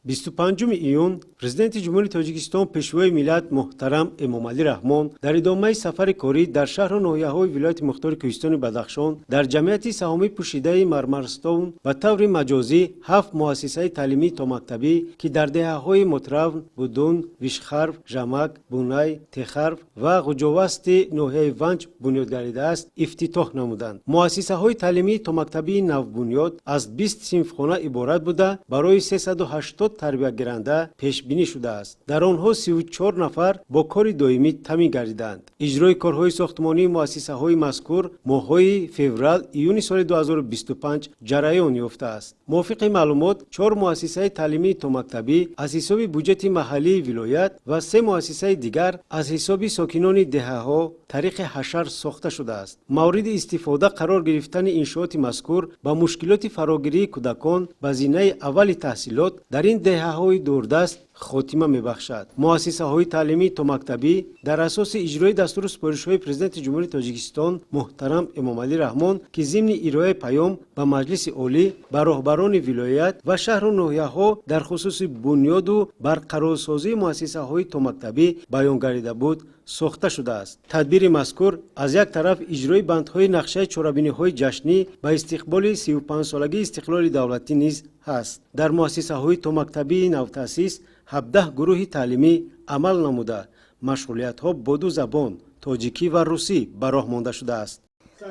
25 июн Президенти Ҷумҳурии Тоҷикистон, Пешвои миллат муҳтарам Эмомалӣ Раҳмон дар идомаи сафари корӣ дар шаҳру ноҳияҳои вилояти мухтори Кӯҳистони Бадахшон дар ҷамъияти саҳомӣ пӯшидаи Мармарстон ба таври маҷозӣ ҳафт муассисаи таълимии томактабӣ, ки дар деҳаҳои Мотравн, Будун, Вишхарв, Жамак, Бунай, Техарв ва Ғуҷовасти ноҳияи Ванҷ бунёд гардидааст, ифтитоҳ намуданд. Муассисаҳои таълимии томактабии навбунёд аз 20 синфхона иборат буда, барои 380 тарбиятгиранда пешбинӣ шудааст. Дар онҳо 34 нафар бо кори доимӣ таъмин гардидаанд. Иҷрои корҳои сохтмонии муассисаҳои мазкур моҳҳои феврал июни соли 2025 ҷараён ёфтааст. Мувофиқи маълумот, чор муассисаи таълимии томактабӣ аз ҳисоби буҷети маҳаллии вилоят ва се муассисаи дигар аз ҳисоби сокинони деҳаҳо тариқи ҳашар сохта шудааст. Мавриди истифода қарор гирифтани иншооти мазкур ба мушкилоти фарогирии кӯдакон ба зинаи аввали таҳсилот дар ин деҳаҳои дурдаст хотима мебахшад. Муассисаҳои таълимии томактабӣ дар асоси иҷрои дастуру супоришҳои Президенти Ҷумҳурии Тоҷикистон муҳтарам Эмомалӣ Раҳмон, ки зимни ироаи паём ба Маҷлиси Олӣ ба роҳбарони вилоят ва шаҳру ноҳияҳо дар хусуси бунёду барқарорсозии муассисаҳои томактабӣ баён гардида буд, сохта шудааст. Тадбири мазкур аз як тараф иҷрои бандҳои нақшаи чорабиниҳои ҷашнӣ ба истиқболи 35-солагии истиқлоли давлатӣ низ ҳаст. Дар муассисаҳои томактабии навтаъсис 17 гурӯҳи таълимӣ амал намуда, машғулиятҳо бо ду забон, тоҷикӣ ва русӣ, ба роҳ монда шудааст.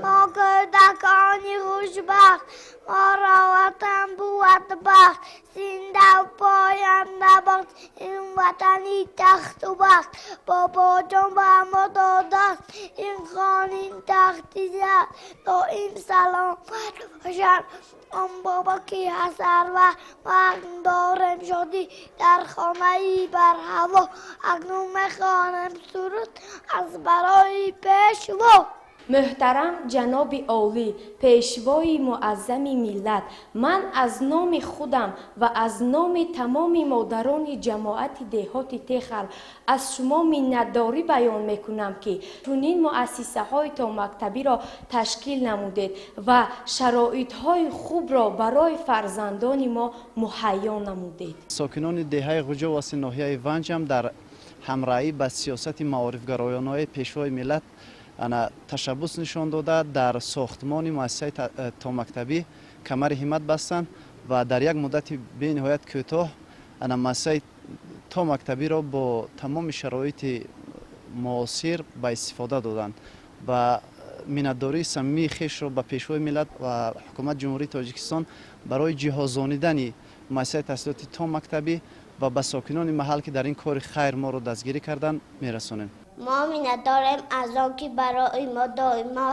Мо кӯдакони хушбахт, моро ватан бувад бахт, зиндаву поянда бод ин ватани тахту бахт. Бобоҷон ба мо додааст ин хони тахти зар, доим саломат бошад он бобо, ки ҳаст сарвар. Мо акнун дорем шодӣ дар хонаи барҳаво, акнун мехонем суруд аз барои Пешво. Муҳтарам ҷаноби олӣ, Пешвои муаззами миллат, ман аз номи худам ва аз номи тамоми модарони ҷамоати деҳоти Техар аз шумо миннатдорӣ баён мекунам, ки чунин муассисаҳои томактабиро ташкил намудед ва шароитҳои хубро барои фарзандони мо муҳайё намудед. Сокинони деҳаи Ғуҷоваси ноҳияи Ванҷам дар ҳамроҳӣ ба сиёсати маорифгароёнаи Пешвои миллат ана ташаббус нишон дода, дар сохтмони муассисаи томактабӣ камари ҳиммат бастанд ва дар як муддати бениҳоят кӯтоҳ ана муассисаи томактабиро бо тамоми шароити муосир ба истифода доданд ва миннатдории самимии хешро ба Пешвои миллат ва Ҳукумати Ҷумҳурии Тоҷикистон барои ҷиҳозонидани муассисаи таҳсилоти томактабӣ ва ба сокинони маҳал, ки дар ин кори хайр моро дастгирӣ карданд, мерасонем. Мо миннатдорем аз он, ки барои мо доимо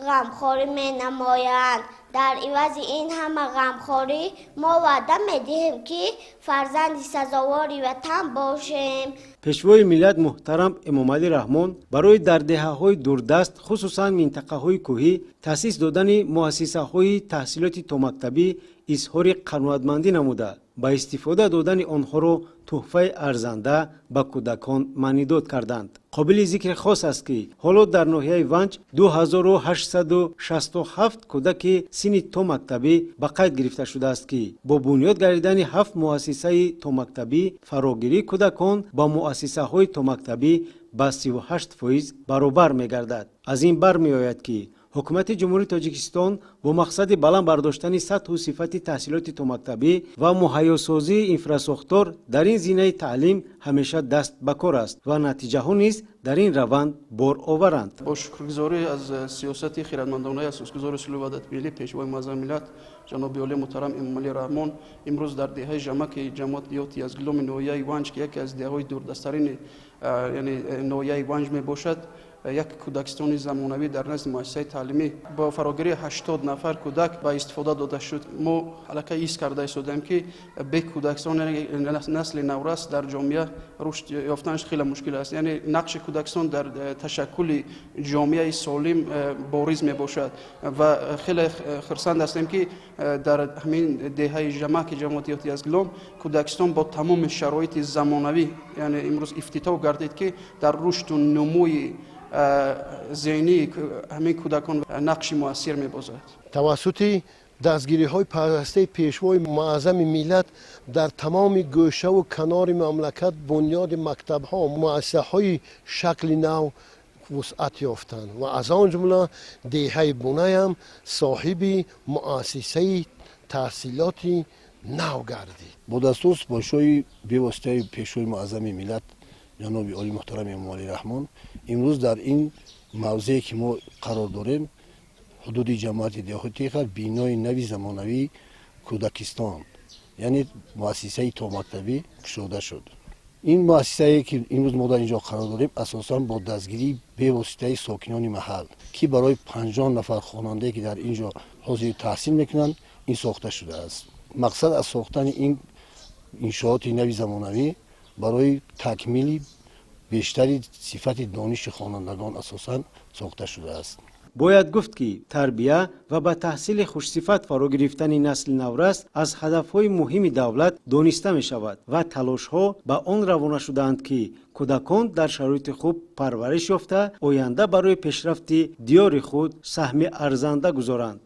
ғамхорӣ менамоянд. Дар ивази ин ҳама ғамхорӣ мо ваъда медиҳем, ки фарзанди сазовори ватан бошем. Пешвои миллат муҳтарам Эмомалӣ Раҳмон барои дар деҳаҳои дурдаст, хусусан минтақаҳои кӯҳӣ, таъсис додани муассисаҳои таҳсилоти томактабӣ изҳори қаноатмандӣ намуда, ба истифода додани онҳоро тӯҳфаи арзанда ба кӯдакон маънидод карданд. Қобили зикри хос аст, ки ҳоло дар ноҳияи Ванҷ 2867 кӯдаки синни томактабӣ ба қайд гирифта шудааст, ки бо бунёд гардидани ҳафт муассисаи томактабӣ фарогирии кӯдакон ба муассисаҳои томактабӣ ба 38% баробар мегардад. Аз ин бармеояд, ки Ҳукумати Ҷумҳурии Тоҷикистон бо мақсади баланд бардоштани сатҳу сифати таҳсилоти томактабӣ ва муҳайёсозии инфрасохтор дар ин зинаи таълим ҳамеша даст ба кор аст ва натиҷаҳо низ дар ин раванд бороваранд. Бо шукргузорӣ аз сиёсати хирадмандонаи Асосгузори сулҳу ваҳдати миллӣ, Пешвои муаззами миллат ҷаноби олӣ муҳтарам Эмомалӣ Раҳмон, имрӯз дар деҳаи Жамаки ҷамоати деҳоти Язгиломи ноҳияи Ванҷ, ки яке аз деҳаҳои дурдасттарини, яъне ноҳияи Ванҷ мебошад, як кӯдакистони замонавӣ дар назди муассисаи таълимӣ бо фарогирии 80 нафар кӯдак ба истифода дода шуд. Мо аллакай ҳис карда истодаем, ки бе кӯдакистон насли наврас дар ҷомеа рушд ёфтанаш хеле мушкил аст, яъне нақши кӯдакистон дар ташаккули ҷомеаи солим бориз мебошад. Ва хеле хурсанд ҳастем, ки дар ҳамин деҳаи Жамаки ҷамоати деҳоти Язгилом кӯдакистон бо тамоми шароити замонавӣ, яъне имрӯз ифтитоҳ гардид, ки дар рушду нумӯи зеҳнии ҳамин кӯдакон нақши муассир мебозад. Тавассути Дастгириҳои пайвастаи Пешвои Муаззами миллат дар тамоми гӯшаву канори мамлакат бунёди мактабҳо, муассисаҳои шакли нав вусъат ёфтанд ва аз он ҷумла деҳаи Бунаям соҳиби муассисаи таҳсилоти нав гардид. Бо дастуру супоришҳои бевоситаи Пешвои Муаззами миллат, ҷаноби олӣ муҳтарами Эмомалӣ Раҳмон, имрӯз дар ин мавзее ки мо қарор дорем, ҳудуди ҷамоати деҳоти Техал, бинои нави замонавии кӯдакистон, яъне муассисаи томактабӣ кушода шуд. Ин муассисае ки имрӯз мо дар ин ҷо қарор дорем, асосан бо дастгирии бевоситаи сокинони маҳал, ки барои 50 нафар хонандае ки дар ин ҷо ҳозири таҳсил мекунанд, ин сохта шудааст. Мақсад аз сохтани ин иншооти нави замонавӣ барои такмили бештари сифати дониши хонандагон асосан сохта шудааст. Бояд гуфт, ки тарбия ва ба таҳсили хушсифат фаро гирифтани насли наврас аз ҳадафҳои муҳими давлат дониста мешавад ва талошҳо ба он равона шудаанд, ки кӯдакон дар шароити хуб парвариш ёфта, оянда барои пешрафти диёри худ саҳми арзанда гузоранд.